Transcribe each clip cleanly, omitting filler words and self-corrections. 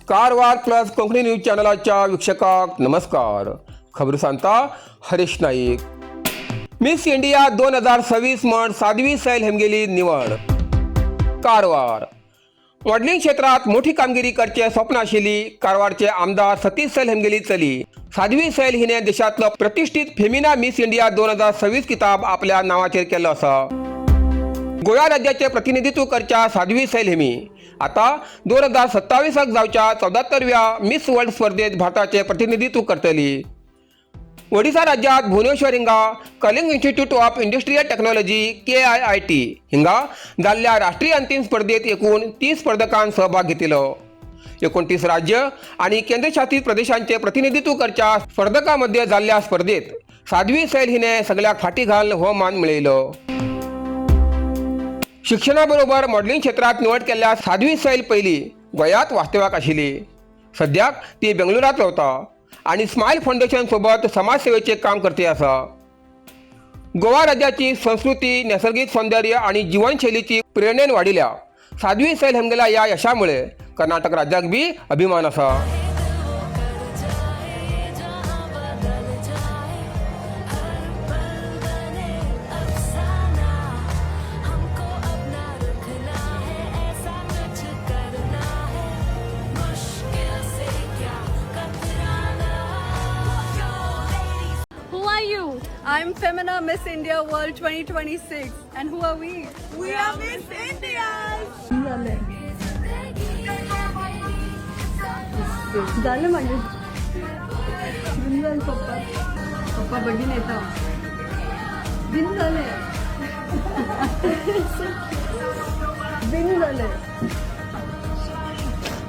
Karwar plus Konkani news चॅनलाच्या वीक्षकांक नमस्कार. खबर सांगता हरीश नाईक. मिस इंडिया 2026 म्हण साध्वी सैल हेमगेली निवड. कारवार. मॉडलिंग क्षेत्रात मोठी कामगिरी करचे स्वप्न आशिल्ली कारवारचे आमदार सतीश सैल हेमगेली चली साध्वी सैल हिने देशातलो प्रतिष्ठित फेमिना मिस इंडिया 2026 किताब आपल्या नावाचेर केल्लो आसा. गोवा राज्याचे प्रतिनिधित्व करच्या साध्वी सैल हेमी आता 2027 जावच्या 74व्या मिस वर्ल्ड स्पर्धेत भारताचे प्रतिनिधित्व करतली. ओडिसा राज्यात भुवनेश्वर हिंगा Kalinga institute of industrial technology, KIIT हिंगा जाल्ल्या राष्ट्रीय अंतीम स्पर्धेत एकूण 30 स्पर्धकांन सहभाग घेतिलो. 29 राज्य आणि केंद्रशासित प्रदेशांचे प्रतिनिधित्व करच्या स्पर्धकांमध्ये जाल्ल्या स्पर्धेत साध्वी सैल हिने सगळ्याक फाटी घालून हो मान मिळयलो. शिक्षणाबरोबर मॉडलिंग क्षेत्रात निवड केल्ल्या साध्वी सैल पयली गोंयांत वास्तव्याक आशिल्ली. सद्याक ती बेंगळुरात रावता आणि स्मायल फाउंडेशन सोबत समाजसेवेचे काम करते आसा. गोवा राज्याची संस्कृती, नैसर्गिक सौंदर्य आणि जीवनशैलीची प्रेरणेन वाडिल्या साध्वी सैल हेमगेल्या या यशामुळे कर्नाटक राज्याक बी अभिमान आसा. जहां बदल जाए, हर पल बने अफसाना. हमको अपना रखना है, ऐसा कुछ करना है, मुश्किल से क्या कतराना. Yo ladies. Who are you? I'm Femina Miss India World 2026. And who are we? We are Miss Indias! झाले. झालं माझे. बिन झालं पप्पा. पप्पा, बघीन येता. बिन झाले, बिन झाले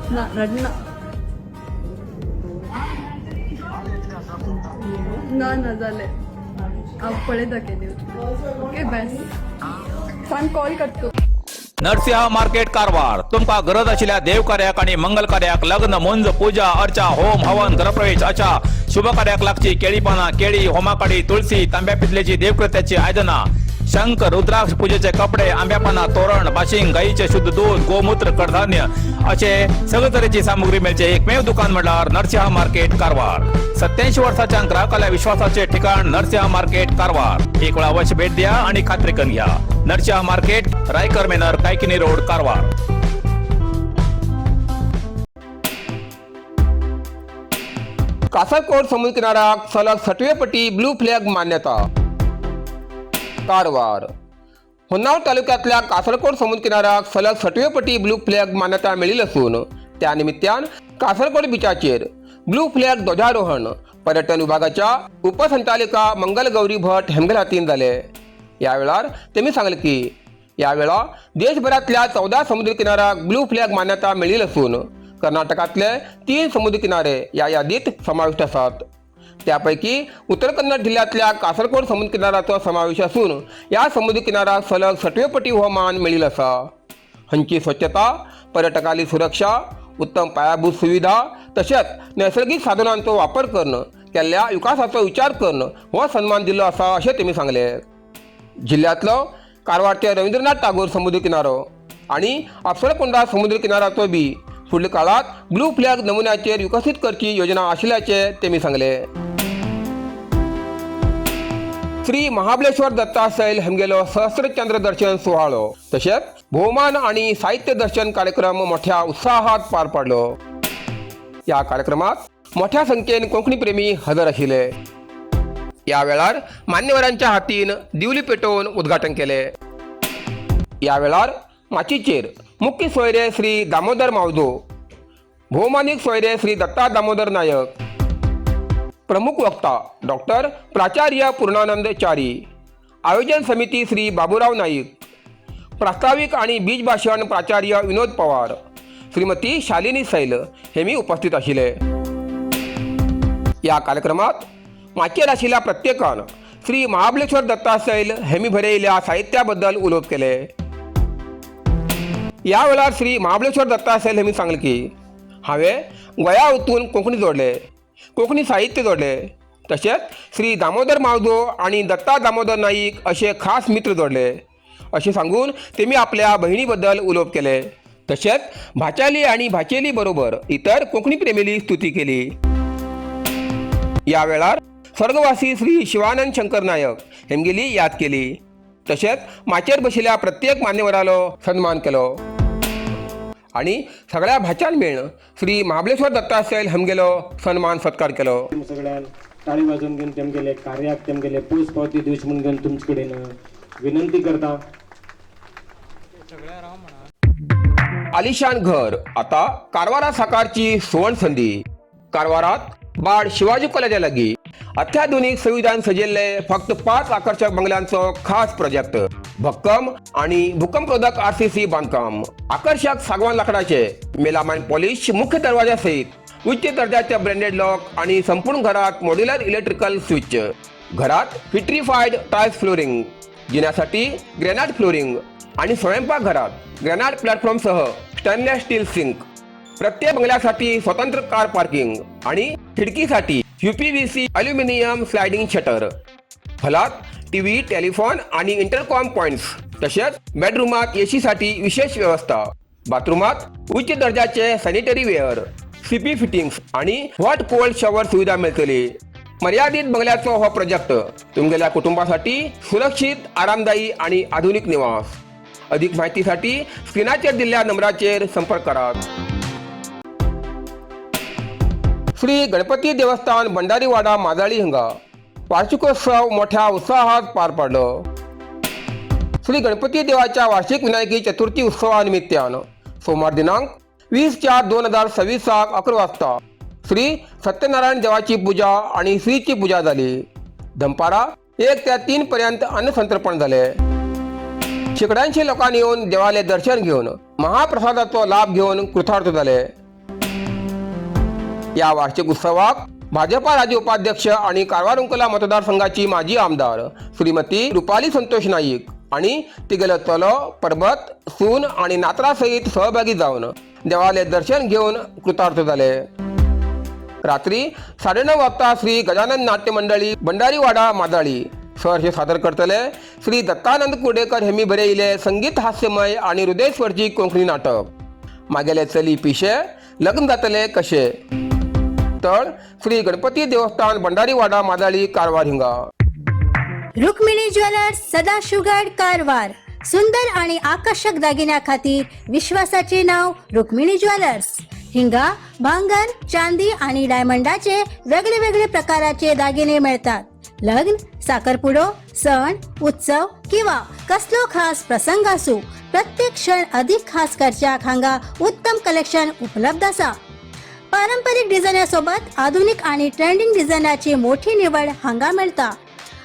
ना. रडना ना. ना झाले. हांव पळयता केन्ना. ओके, बेस्ट सांग, कॉल करतो. नरसिंह मार्केट, कारवार. तुमका गरज आशिल्ल्या देवकार्याक आणि मंगल कार्याक, लग्न, मुंज, पूजा अर्चा, होम हवन, गृहप्रवेश अशा शुभ कार्याक लागची केळी पानां, केळी, होमाकाडी, तुळसी, तांब्या पितलेची देवकृत्याची आयदनां, शंख, रुद्राक्ष, पूजेचे कपडे, आंब्या पानां, तोरण, बाशिंग, गायीचे शुद्ध दूध, गोमूत्र, कडधान्य असे सगळे तरेची सामुग्री मेळचे एकमेव दुकान म्हटल्यार नरसिंह मार्केट, कारवार. 87 वर्षाच्या ग्राहकाला विश्वासाचे ठिकाण नरसिंह मार्केट, कारवार. एक वेळा अवश्य भेट द्या आणि खात्री करून घ्या. नरसिंह मार्केट, रायकर मेनर, कायकिनी रोड, कारवार. कासरकोड समुद्र किनाऱ्याक सलग सटवे पटी ब्लू फ्लॅग मान्यता. कारवार. होन्नावर तालुक्यातल्या कासरकोड समुद्र किनाऱ्याक सलग सटवे पटी ब्लू फ्लॅग मान्यता मेळिल्ली असून त्या निमित्तान कासरकोड बिचाचेर ब्लू फ्लॅग ध्वजारोहण पर्यटन विभागाच्या उपसंचालिका मंगलगौरी भट हेमगेल हातीन जाले. या वेळार तेमी सांगले की या वेळा देशभरातल्या 14 समुद्र किनाऱ्याक ब्लू फ्लॅग मान्यता मेळिल्ली असून कर्नाटकातले तीन समुद्र किनारे या यादीत समाविष्ट आसात. त्यापैकी उत्तर कन्नड जिल्ह्यातल्या कासरकोड समुद्र किनाऱ्याचो समावेश असून या समुद्र किनाऱ्याक सलग सटवेपटी हो मान मेळिल्लो आसा. हांची स्वच्छता, पर्यटकाली सुरक्षा, उत्तम पायाभूत सुविधा तशेंच नैसर्गिक साधनांचो वापर करून केल्ल्या विकासाचो विचार करून हो सन्मान दिल्लो आसा, अशें तेमी सांगले. जिल्ह्यांतलो कारवारचे रवींद्रनाथ टागोर समुद्र किनारो आणि अप्सरकोंडा समुद्र किनाऱ्याचो बी फुडल्या काळात ब्लू फ्लॅग नमुन्याचेर विकसीत करची योजना आशिल्ल्याचे तेमी सांगले. श्री महाबळेश्वर दत्ता सैल हेमगेलो सहस्रचंद्र दर्शन सुवाळो तशेंच भोवमान आणि साहित्य दर्शन कार्यक्रम मोठ्या उत्साहात पार पडलो. या कार्यक्रमात मोठ्या संख्येन कोंकणी प्रेमी हजर आशिल्ले. या वेळार मान्यवरांच्या हातीन दिवली पेटोवन उद्घाटन केले. या वेळार माचीचेर मुख्य सोयरे श्री दामोदर मावजो, भोवमानीक सोयरे श्री दत्ता दामोदर नायक, प्रमुख वक्ता डॉक्टर प्राचार्य पूर्णानंद चारी, आयोजन समिती श्री बाबूराव नाईक, प्रास्ताविक आणि बीज भाषण प्राचार्य विनोद पवार, श्रीमती शालिनी सैल हे मी उपस्थित आशिल्ले. या कार्यक्रमात माचयेर आशिल्ल्या प्रत्येकान श्री महाबळेश्वर दत्ता सैल हेमी बरयिल्ल्या साहित्याबद्दल उलोवप केले. या वेळार श्री महाबळेश्वर दत्ता सैल हेमी सांगले की हांवें गोंया वचून कोंकणी जोडले, कोंकणी साहित्य जोडले, तशेंच श्री दामोदर मावजो आनी दत्ता दामोदर नाईक अशे खास मित्र जोडले, अशें सांगून तेमी आपल्या बहिणी बद्दल उलोवप केलें. तशेंच भाचाली आणि भाचेली बरोबर इतर कोंकणी प्रेमीली स्तुती केली. या वेळार स्वर्गवासी श्री शिवानंद शंकर नायक हेमगेली याद केली. तशेंच माचयेर बशिल्ल्या प्रत्येक मान्यवरालो सन्मान केलो आणि सगळ्या भाच्यान मेळून श्री महाबळेश्वर दत्ताशैल हमगेलो सन्मान सत्कार केलो. सगळ्यान टाळी वाजोवन घेवन तेमगेले कार्याक तेमगेले पोच पावती दिवची म्हूण घेवन तुमचे कडेन विनंती करता. आलिशान घर आता कारवारा साकारची सुवर्ण संधी. कारवारात बाड शिवाजी कॉलेजा लागीं अत्याधुनिक सुविधान सजिल्ले फक्त 5 आकर्षक बंगल्यांचो खास प्रोजेक्ट. भक्कम आणि भूकंपरोधक आरसीसी बांधकाम, आकर्षक सागवान लाकडाचे मेलामाइन पॉलिश मुख्य दरवाजा सहित उच्च दर्जाचे ब्रँडेड लॉक आणि संपूर्ण घरात मॉड्युलर इलेक्ट्रिकल स्विच. घरात विट्रीफाईड टाइल्स फ्लोरिंग, जिन्यासाठी ग्रेनाइट फ्लोरिंग आणि स्वयंपाकघरात ग्रॅनाइट प्लॅटफॉर्मसह स्टेनलेस स्टील सिंक. प्रत्येक बंगल्यासाठी स्वतंत्र कार पार्किंग आणि खिडकीसाठी यूपीव्हीसी अल्युमिनियम स्लायडिंग शटर. हॉलात टीव्ही, टेलिफोन आणि इंटरकॉम पॉइंट्स, तसेच बेडरूमात एसीसाठी विशेष व्यवस्था. बाथरूमात उच्च दर्जाचे सॅनिटरी वेअर, सीपी फिटिंग्स आणि हॉट कोल्ड शॉवर सुविधा मिळतली. मर्यादित बंगल्याचो हो प्रोजेक्ट, तुमगेल्या कुटुंबासाठी सुरक्षित, आरामदायी आणि आधुनिक निवास. अधिक माहितीसाठी स्क्रीनाचेर दिल्ल्या नंबराचेर संपर्क करात. श्री गणपती देवस्थान, भंडारीवाडा, माजाळी हांगा वार्षिकोत्सव मोठ्या उत्साहात पार पडलो. श्री गणपती देवाच्या वार्षिक विनायकी चतुर्थी उत्सवानिमित्तान सोमवार दिनांक 20/4/2026 11 वाजता श्री सत्यनारायण देवाची पूजा आणि श्रीची पूजा झाली. दनपारा 1 ते 3 पर्यंत अन्नसंतर्पण झाले. शेकड्यांशी लोकांनी येऊन देवाले दर्शन घेऊन महाप्रसादाचो लाभ घेऊन कृतार्थ झाले. या वार्षिक उत्सवाक भाजपा राज्य उपाध्यक्ष आणि कारवार अंकोला मतदारसंघाची माजी आमदार श्रीमती रुपाली संतोष नाईक आणि तिगेलो चलो परबत, सून आणि नातरा सहित सहभागी जावन देवाले दर्शन घेऊन कृतार्थ झाले. रात्री 9:30 वाजता श्री गजानन नाट्य मंडळी, भंडारीवाडा, माजाळी सहर्ष सादर करतले श्री दत्तानंद कुर्डेकर हेमी बरयिले संगीत हास्यमय आणि हृदयस्पर्शी कोंकणी नाटक मागेले चली पिशे, लग्न जातले कशे. तळ श्री गणपती देवस्थान, भंडारीवाडा, माजाळी, कारवार हिंगा. रुक्मिणी ज्वेलर्स, सदाशिवगड, कारवार. सुंदर आणि आकर्षक दागिन्या खातीर विश्वासाचे नाव रुक्मिणी ज्वेलर्स. हिंगा भांगर, चांदी आणि डायमंडाचे वेगळे वेगळे प्रकाराचे दागिने मिळतात. लग्न, साखरपुडो, सण उत्सव किंवा कसलो खास प्रसंग असू, प्रत्येक क्षण अधिक खास करच्याक हांगा उत्तम कलेक्शन उपलब्ध आसा. पारंपरिक डिझायनासोबत आधुनिक आणि ट्रेंडिंग डिझायनाची मोठी निवड हांगा मेळटा.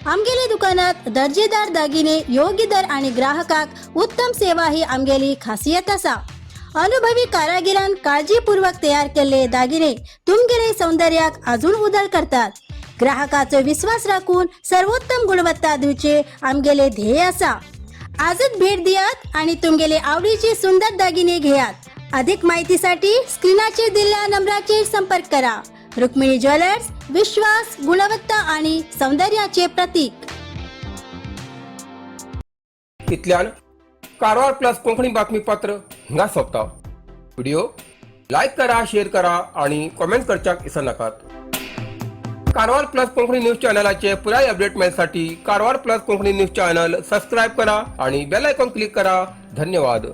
आमगेले दुकानात दर्जेदार दागिने योग्य दर आणि ग्राहकाक उत्तम सेवा ही आमगेली खासियत आसा. अनुभवी कारागिरान काळजीपूर्वक तयार केल्ले दागिने तुमगेले सौंदर्याक अजून उदळ करतात. ग्राहकाचो विश्वास राखून सर्वोत्तम गुणवत्ता दिवचे आमगेले ध्येय आसा. आजच भेट दियात आणि तुमगेले आवडीचे सुंदर दागिने घेयात. अधिक माहितीसाठी स्क्रीनाचेर दिल्ल्या नंबराचेर संपर्क करा. रुक्मिणी ज्वेलर्स, विश्वास, गुणवत्ता आणि सौंदर्याचे प्रतीक. इतल्यान कारवार प्लस कोंकणी बातमीपत्र हांगा सोंपता. व्हिडिओ लायक करा, शेअर करा आणि कॉमेंट करच्याक विसरनाकात. कारवार प्लस कोंकणी न्यूज चॅनलाचे पुराय अपडेट मेळसाठी Karwar plus Konkani news channel subscribe करा आणि बेल आयकॉन क्लिक करा. धन्यवाद.